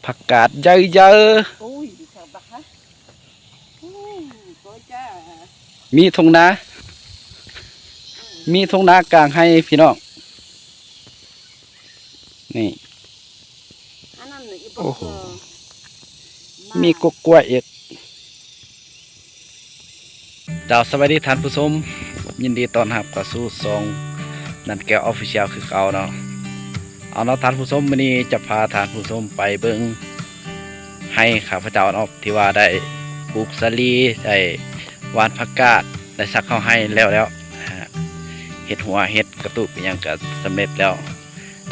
ຜັກກາດໃຫຍ່ໆ ໂອ້ຍ ມີທົ່ງນາ ມີທົ່ງນາກາງໄຮ່ພີ່ນ້ອງ ນີ້ ໂອ້ໂຫ ມີກົກກ້ວຍອີກ. ເຈົ້າ ສະບາຍດີທ່ານຜູ້ຊົມ ຍິນດີຕ້ອນຮັບເຂົ້າສູ່ຊ່ອງນັນແກ້ວ Official ຄືເກົ່າເນາະ. ເອົາເນາະທ່ານຜູ້ຊົມ ມື້ນີ້ຈະພາທ່ານຜູ້ຊົມໄປເບິ່ງໄຮ່ຂ້າພະເຈົ້າເນາະ ທີ່ວ່າໄດ້ປູກສາລີ ໄດ້ຫວ່ານຜັກກາດ ໄດ້ສັກເຂົ້າໄຮ່ແລ້ວໆ ເຮັດຮົ້ວ ເຮັດກະຕຸກ ອີ່ຫຍັງກະສຳເລັດແລ້ວ.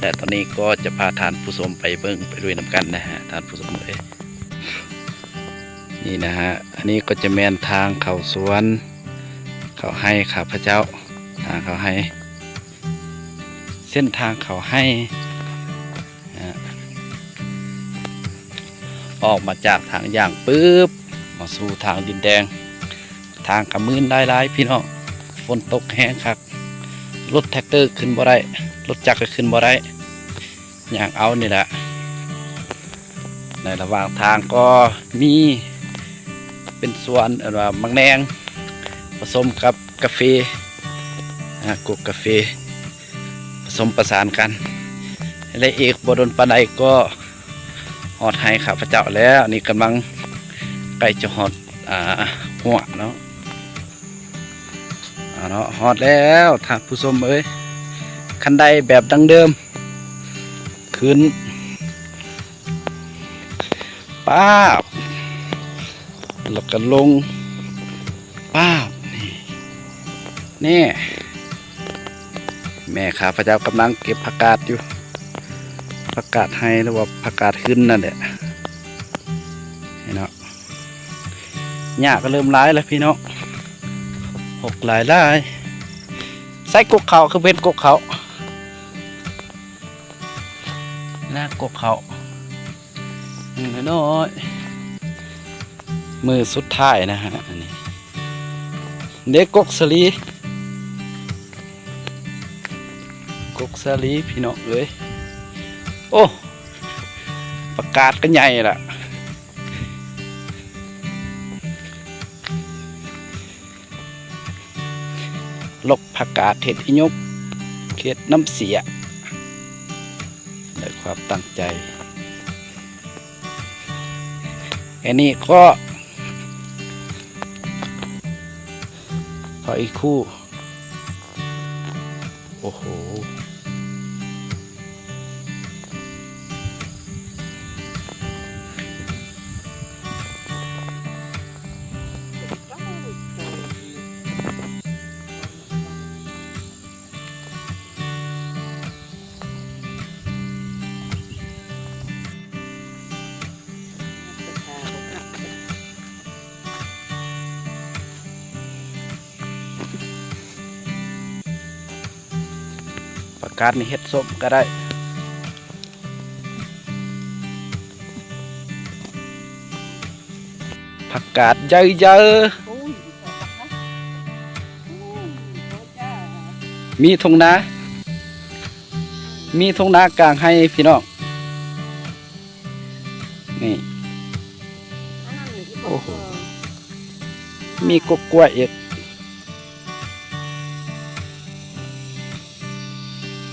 ແລະ ຕອນນີ້ກໍຈະພາທ່ານຜູ້ຊົມໄປເບິ່ງໄປລຸຍນຳກັນນະຮະ ທ່ານຜູ້ຊົມເອີຍ. ນີ້ນະຮະ ອັນນີ້ກໍຈະແມ່ນທາງເຂົ້າສວນ ເຂົ້າໄຮ່ຂ້າພະເຈົ້າ ທາງເຂົ້າໄຮ່ ເສັ້ນທາງເຂົ້າໄຮ່ ອອກມາຈາກທາງຢ່າງປຶບ ມາສູ່ທາງດິນແດງ. ທາງກະມື່ນຫຼາຍໆ ພີ່ນ້ອງ ຝົນຕົກແຮງຄັກ ລົດແທັກເຕີຂຶ້ນບໍ່ໄດ້ ລົດຈັກກະຂຶ້ນບໍ່ໄດ້ ຍ່າງເອົານີ້ແຫຼະ. ໃນລະຫວ່າງທາງກໍມີເປັນສວນ ເອີ້ນວ່າໝາກແໜງ ປະສົມກັບກາເຟ ອາ ກົກກາເຟ ປະສົມປະສານກັນ ແລະ ອີກບໍ່ດົນປານໃດກໍຮອດໄຮ່ຂ້າພະເຈົ້າແລ້ວ. ນີ້ກຳລັງໃກ້ຈະຮອດ ອ່າ ຮົ້ວເນາະ ເອົາເນາະ ຮອດແລ້ວທ່ານຜູ້ຊົມເອີຍ ຄັນໄດແບບດັ້ງເດີມ ຂຶ້ນ ປາບ ແລ້ວກໍລົງ ປາບ ນີ້ ນີ້ ແມ່ຂ້າພະເຈົ້າກຳລັງເກັບຜັກກາດຢູ່ ຜັກກາດໄຮ່ ຫຼືວ່າຜັກກາດຫືນນັ້ນແຫຼະ ນີ້ເນາະ. ຫຍ້າກໍເລີ່ມຫຼາຍແລ້ວພີ່ນ້ອງ ຮົກຫຼາຍໆ. ໃສ່ກົກເຂົ້າ ຄືເຫັນກົກເຂົ້າ ນະ ກົກເຂົ້າ ນ້ອຍໆ ມື້ສຸດທ້າຍນະຮະ ອັນນີ້ ເດ້ ກົກສາລີ ກົກສາລີພີ່ນ້ອງເອີຍ. ໂອ້ ຜັກກາດກໍໃຫຍ່ລະ ລົກຜັກກາດເຮັດອີ່ຫຍົກ ເຮັດນ້ຳເສຍ ດ້ວຍຄວາມຕັ້ງໃຈ. ອັນນີ້ກໍຜັກອີ່ຄູ ໂອ້ໂຫ. ຜັກກາດນີ້ເຮັດສົ້ມກໍໄດ້ ຜັກກາດໃຫຍ່ໆ ມີທົ່ງນາ ມີທົ່ງນາກາງໄຮ່ພີ່ນ້ອງ. ນີ້ ໂອ້ໂຫ ມີກົກກ້ວຍອີກ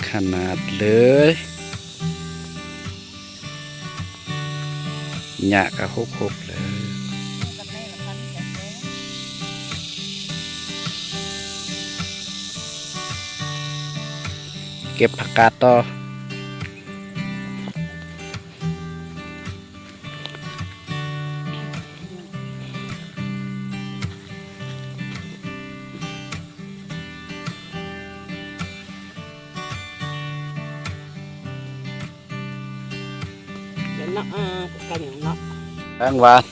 ຂະໜາດເລີຍ ຫຍ້າກະຮົກໆ ເລີຍ. ເກັບຜັກກາດຕໍ່. ເນາະ ເອີ ກັນເນາະ ແປງຫວານ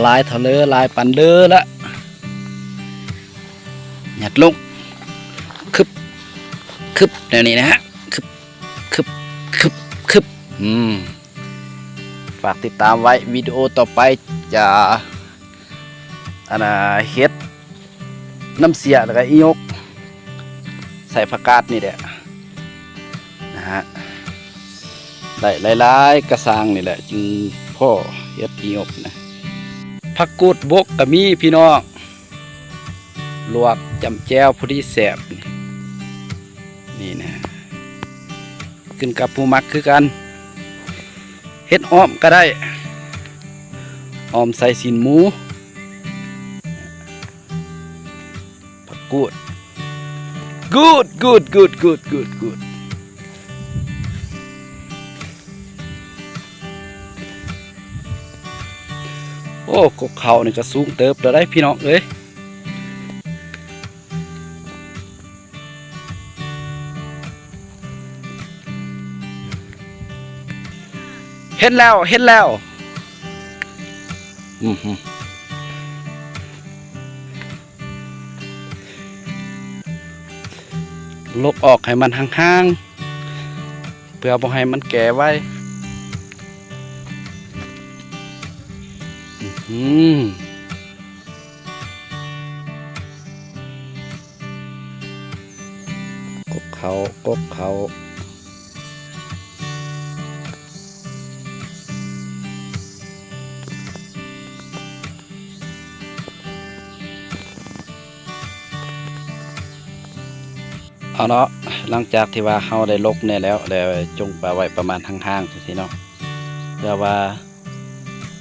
ຫຼາຍເທົ່າເລີ ຫຼາຍປານເລີລະ ຍັດລົງ ຄຶບ ຄຶບ ແນວນີ້ນະຮະ ຄຶບ ຄຶບ ຄຶບ ຄຶບ ອືມ ຝາກຕິດຕາມໄວ້ ວິດີໂອຕໍ່ໄປຈະ ອັນນ່າ ເຮັດນ້ຳເສຍ ແລ້ວກະອີ່ຫຍົກ ໃສ່ຜັກກາດນີ້ແຫຼະນະຮະ. ໄດ້ຫຼາຍໆກະສັງນີ້ແຫຼະ ຈຶ່ງພໍເຮັດອີ່ອົບນະ. ຜັກກູດບົກກະມີພີ່ນ້ອງ ລວກຈ້ຳແຈ່ວພໍດີແຊບ ນີ້ນະ ຂຶ້ນກັບຜູ້ມັກຄືກັນ. ເຮັດອ້ອມກະໄດ້ ອ້ອມໃສ່ຊີ້ນໝູ. ຜັກກູດ ກູດ ກູດ ກູດ. ໂອ້ ກົກເຂົ້ານີ້ກະສູງເຕີບແລ້ວໄດ໋ພີ່ນ້ອງເອີຍ. ເຫັນແລ້ວ ເຫັນແລ້ວ. ອືຫື ຫຼົກອອກໃຫ້ມັນຫ່າງໆ ເພື່ອບໍ່ໃຫ້ມັນແກ່ໄວ. ອືຫື ກົກເຂົ້າ ກົກເຂົ້າ. ເອົາເນາະ ຫຼັງຈາກທີ່ວ່າເຮົາໄດ້ຫຼົກແນ່ແລ້ວ ແລ້ວຈົ່ງປະໄວ້ປະມານຫ່າງໆ ຈັ່ງຊີ້ເນາະ ເພື່ອວ່າ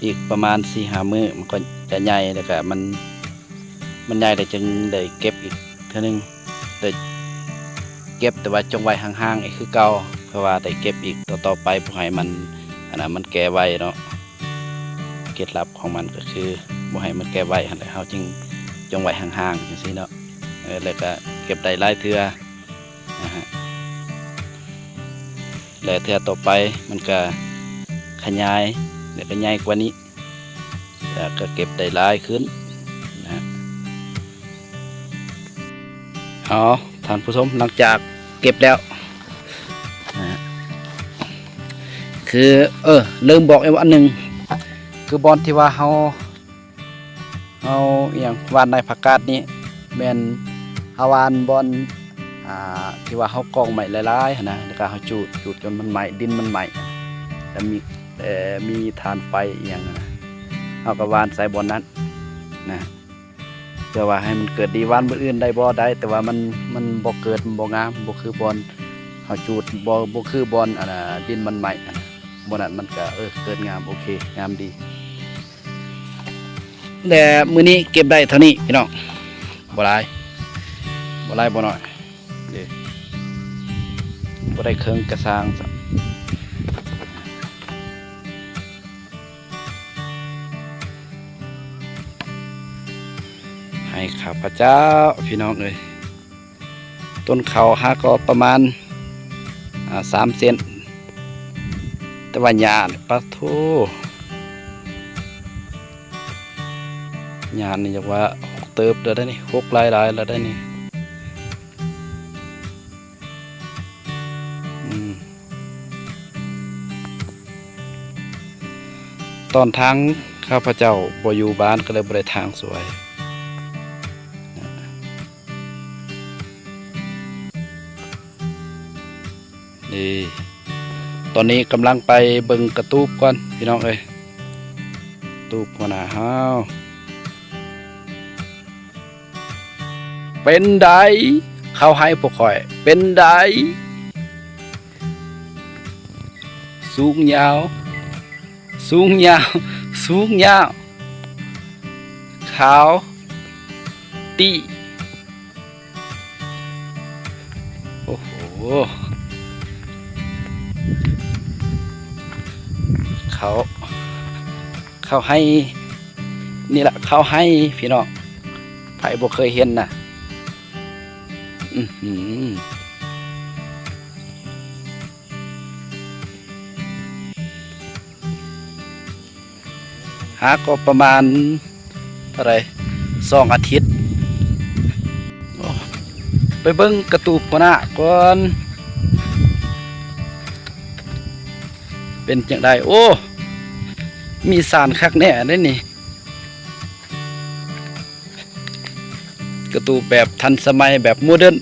ອີກປະມານສີ່ຫ້າມື້ມັນກໍຈະໃຫຍ່ ແລ້ວກະມັນ ມັນໃຫຍ່ແລ້ວຈຶ່ງໄດ້ເກັບອີກເທື່ອໜຶ່ງ ໄດ້ເກັບ ແຕ່ວ່າຈົ່ງໄວ້ຫ່າງໆອີກຄືເກົ່າ ເພື່ອວ່າໄດ້ເກັບອີກຕໍ່ໆໄປ ບໍ່ໃຫ້ມັນ ອັນນັ້ນ ມັນແກ່ໄວເນາະ. ເຄັດລັບຂອງມັນກໍຄືບໍ່ໃຫ້ມັນແກ່ໄວຫັ້ນແຫຼະ ເຮົາຈຶ່ງຈົ່ງໄວ້ຫ່າງໆ ຈັ່ງຊີ້ເນາະ ເອີ ແລ້ວກະເກັບໄດ້ຫຼາຍເທື່ອ ນະຮະ ແລະເທື່ອຕໍ່ໄປມັນກະຂະຫຍາຍ ແລະກະໃຫຍ່ກວ່ານີ້ ແລະກະເກັບໄດ້ຫຼາຍຂຶ້ນນະ. ເອົາ ທ່ານຜູ້ຊົມ ຫຼັງຈາກເກັບແລ້ວນະ ຄື ເອີ ລືມບອກອີກອັນໜຶ່ງ ຄືບ່ອນທີ່ວ່າເຮົາ ເຮົາອີ່ຫຍັງ ຫວ່ານໃນຜັກກາດນີ້ ແມ່ນເຮົາຫວ່ານບ່ອນ ອ່າ ທີ່ວ່າເຮົາກອງໄມ້ຫຼາຍໆຫັ້ນນະ ແລ້ວກະເຮົາຈູດ ຈູດຈົນມັນໄໝ້ ດິນມັນໄໝ້ ແລ້ວມີ ເອີ ມີຖ່ານໄຟອີ່ຫຍັງຫັ້ນນະ ເຮົາກະຫວ່ານໃສ່ບ່ອນນັ້ນນະ ເພື່ອວ່າໃຫ້ມັນເກີດດີ. ຫວ່ານບ່ອນອື່ນໄດ້ບໍ່? ໄດ້ ແຕ່ວ່າມັນ ມັນບໍ່ເກີດ ມັນບໍ່ງາມ ບໍ່ຄືບ່ອນເຮົາຈູດ ບໍ່ ບໍ່ຄືບ່ອນ ອັນນ່າ ດິນມັນໄໝ້ຫັ້ນນະ ບ່ອນນັ້ນມັນກະ ເອີ ເກີດງາມ ໂອເຄ ງາມດີ. ແລະມື້ນີ້ເກັບໄດ້ເທົ່ານີ້ພີ່ນ້ອງ ບໍ່ຫຼາຍ ບໍ່ຫຼາຍບໍ່ໜ້ອຍເດ້ ບໍ່ໄດ້ເຄິ່ງກະສາງຊ້ຳ. ໃຫ້ຂ້າພະເຈົ້າ ພີ່ນ້ອງເອີຍ ຕົ້ນເຂົ້າຫາກໍປະມານ ອ່າ ສາມເຊັນ ແຕ່ວ່າຫຍ້ານີ້ ປະໂທ ຫຍ້ານີ້ຢາກວ່າຫົກເຕີບແລ້ວໄດ໋ນີ້ ຫົກຫຼາຍໆແລ້ວໄດ໋ນີ້. ອືມ ຕອນທາງຂ້າພະເຈົ້າບໍ່ຢູ່ບ້ານ ກໍເລີຍບໍ່ໄດ້ທາງສວຍ. ນີ້ ຕອນນີ້ກຳລັງໄປເບິ່ງກະຕູບກ່ອນ ພີ່ນ້ອງເອີຍ ຕູບຫົວໜ້າເຮົາ. ເປັນໃດ ເຂົ້າໄຮ່ພວກຂ້ອຍ ເປັນໃດ? ສູງຍາວ ສູງຍາວ ສູງຍາວ ຂາວຕິ. ໂອ້ໂຫ ເຂົ້າ ເຂົ້າໄຮ່ ນີ້ລະເຂົ້າໄຮ່ພີ່ນ້ອງ ໃຜບໍ່ເຄີຍເຫັນນະ. ອືຫື ຫາກໍປະມານເທົ່າໃດ ສອງອາທິດ. ໂອ້ ໄປເບິ່ງກະຕູບຫົວໜ້າກ່ອນ ເປັນຈັ່ງໃດ? ໂອ້ ມີສານຄັກແນ່ເດ້ນີ້. ກະຕູບແບບທັນສະໄໝ ແບບໂມເດີນ.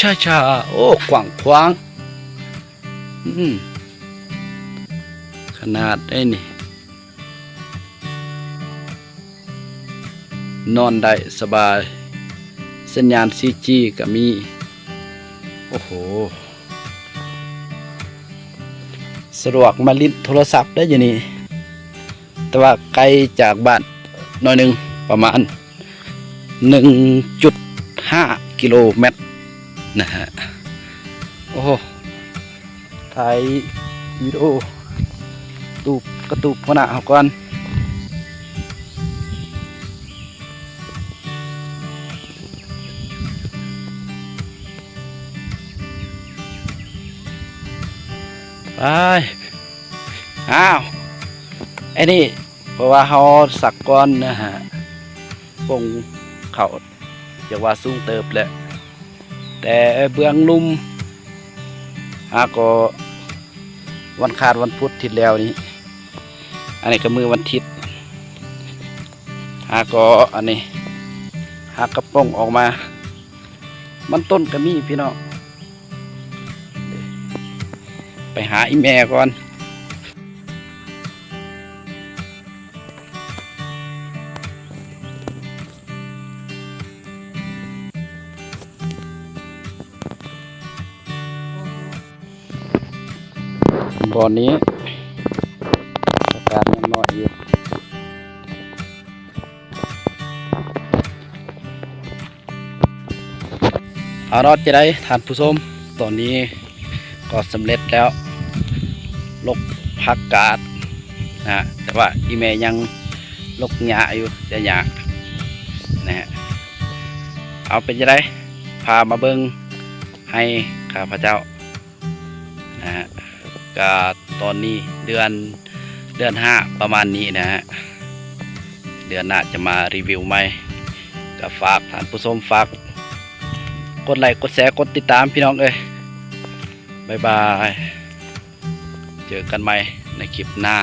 ຊ້າໆ ໂອ້ ກວ້າງຂວາງ ອືມ ຂະໜາດໃດນີ້ ນອນໄດ້ສະບາຍ ສັນຍານ ສີ່ຈີ ກະມີ ໂອ້ໂຫ ສະດວກມາຫຼິ້ນໂທລະສັບໄດ້ຢູ່ນີ້ ແຕ່ວ່າໄກຈາກບ້ານໜ້ອຍໜຶ່ງ ປະມານໜຶ່ງຈຸດຫ້າກິໂລແມັດນະຮະ ໂອ້ໂຫ ຖ່າຍວິດີໂອຕູບກະຕູບຫົວໜ້າເຮົາກ່ອນ ໄປ ອ້າວ ອັນນີ້ ເພາະວ່າເຮົາສັກກ່ອນນະຮະ ປົງເຂົ້າ ຈັກວ່າສູງເຕີບແຫຼະ ແຕ່ເບື້ອງລຸ່ມ ຫາກໍວັນຄາດວັນພຸດທິດແລ້ວນີ້ ອັນນີ້ກໍມື້ວັນທິດ ຫາກໍອັນນີ້ ຫາກະປົງອອກມາ ມັນຕົ້ນກໍມີພີ່ນ້ອງ ໄປຫາອີ່ແມ່ກ່ອນ. ບ່ອນນີ້ອາກາດຍັງນ້ອຍຢູ່ ເອົາເນາະ ຈັ່ງໃດທ່ານຜູ້ຊົມ ຕອນນີ້ກໍສຳເລັດແລ້ວ ລົກຜັກກາດນະ ແຕ່ວ່າອີ່ແມ່ຍັງລົກຫຍ້າຢູ່ ເສຍຫຍ້ານະ ເອົາ ເປັນຈັ່ງໃດ ພາມາເບິ່ງໄຮ່ຂ້າພະເຈົ້າ ນະຮະ ກະຕອນນີ້ເດືອນ ເດືອນຫ້າປະມານນີ້ນະຮະ ເດືອນໜ້າຈະມາຣີວິວໃໝ່ ກະຝາກທ່ານຜູ້ຊົມ ຝາກກົດໄລ້ ກົດແຊ ກົດຕິດຕາມ ພີ່ນ້ອງເອີຍ ບາຍບາຍ ເຈີກັນໃໝ່ໃນຄລິບໜ້າ.